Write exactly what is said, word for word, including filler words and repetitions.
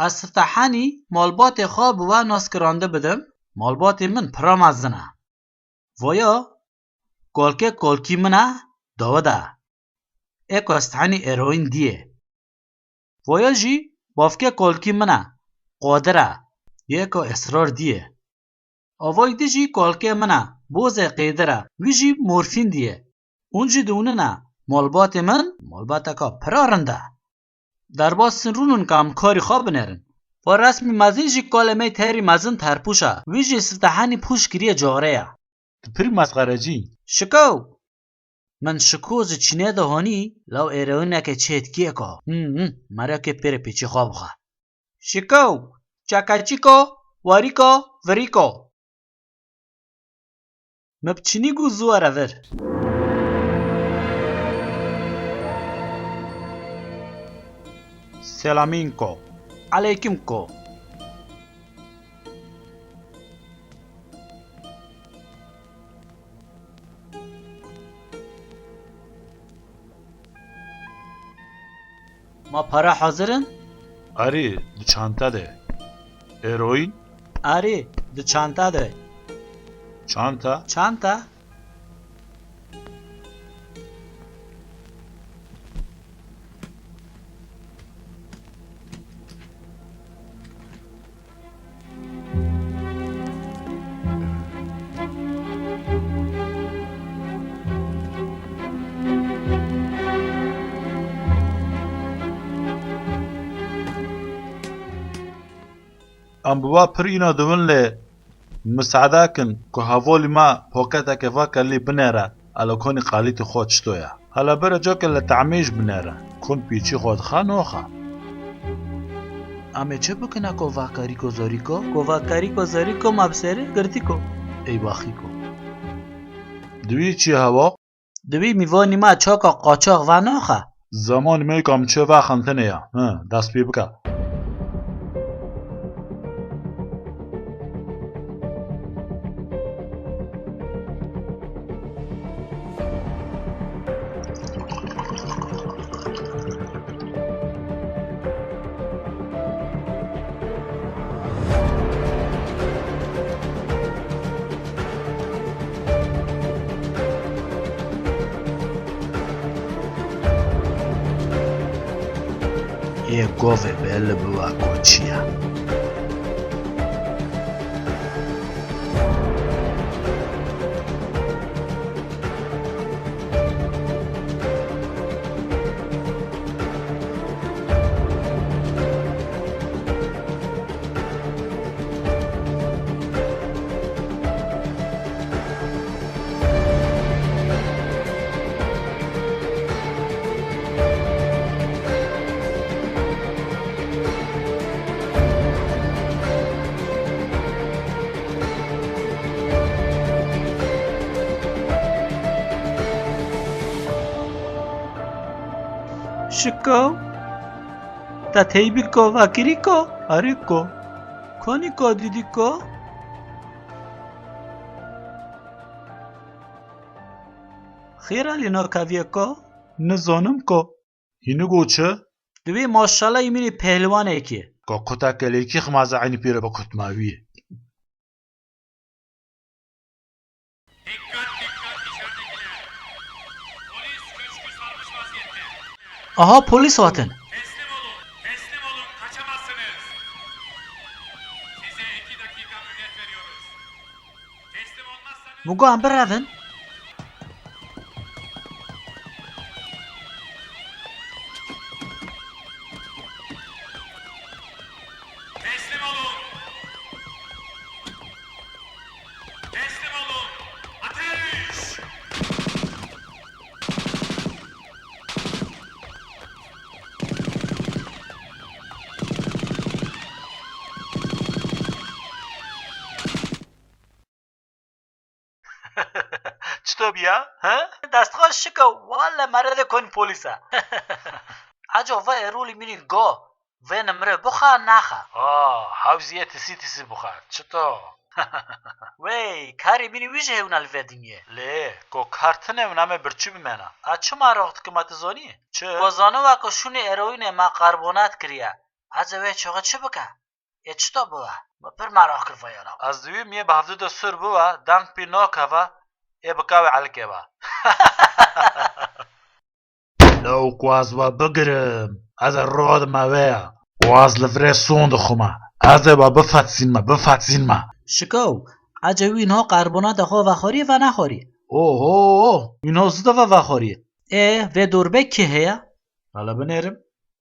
Ez siftehenî malbatê xwe bi we naskirandin bidim. Malbatê min pira mezin e. Voya, kolke kolkî min e, dawe de. Ê ku ez tehenî eroîn diyê. Voya jî bavke kolkî min e, Qadir e. Yê ku esrar diyê. Avayî di jî kolke min e, Boze Qêdir e. Wî jî morfîn diyê. Hûn jî diûnin e. Malbatê min, malbateka pira rind e. Derbasîn rûnin ka em karî xwe binêrin. Va resmî mezin jî kalê me terî mezin terpûş e. Wî jî siftehenî pûş kiriye carê ye. Tu pirî mesxerecî. Şiko! Min şiko ji çînê de hanî, law êrewîneke çêtkiyê ka. Him, him, merekê pêrê pêçî xwe bixe. Şiko! Çekeçîko, warîko, virîko. Me bi çinî got zû were vir. Selamînko. Aleykimko. Ma para hazir in? Arê, di çanta de. Eroîn? Arê, di çanta de. Çanta? Çanta? Em bi we pir îna dibin lê misade kin ku hevalî me paketeke veke lê binêre, ele konî qalîtî xwe çito ye. Hele bere cake li tehmê jî binêre, kon pîçî xwe dixe noxe. Em ê çi bikin eko vakarîko zorîko? Ko vakarîko zorîko ma bi serê girtîko. Ey baxîko. Di wî çi hewa? Di wî mîvanî me çaka qaçax venaxe. Zemanî me kam çi vexentinê ya. Hi, dest pê bike. Yê govê belli biwa ku çi ye. Şiko, te teybîko vekirîko, eriko, konîko dîdîko? Xêra lê nakeviyeko? Nizanim ko. Hînî got çi? Divê maşallah yê min ê pehliwanekê. Ka kuta kelekî xima ze eynî pêre bikutma wî. Dikkat, dikkat, içeridekiler. Polis köşkü sarmış vaziyette. Aha, polis hatin. Teslim olun, teslim olun, kaçamazsınız. Size iki dakika mühlet veriyoruz. Teslim olmazsanız... Mugo, em birevin. Teslim olun. Teslim olun. Ateş! Çito biya, he? Destxweş şiko, welle mere de kon polîs e. Eco ve erolî minî go, vê nimre buxa naxa. Aa, hewziye tisi tisi buxa, çito? Wey, karê minî wî ji hewna li vê dinyê. Lê, ko kar tine û name birçî bimena. A çima rox dikima tu zonî? Çi? Ko zano ve ko şûnê eroînê me karbonat kiriye. Ece wê çaxê çi bike? Ê çito biwe? Min pir meraq kir vê yala. Ez diwîm yê bi hevdû de sûr biwe, deng pî nakeve, ê bikeve elkê ve. Lew ku ez we bigirim, ez ê radime wê ye. Û ez li virê son dixwime. Ez ê we bifetisînme, bifetisînme. Şikow, ece wî niha qerbonata xwe vexwarî ve nexwarî? Oho, wî niha zû de ve vexwarî. Ê, vê dor be kê heye? Hala binêrim.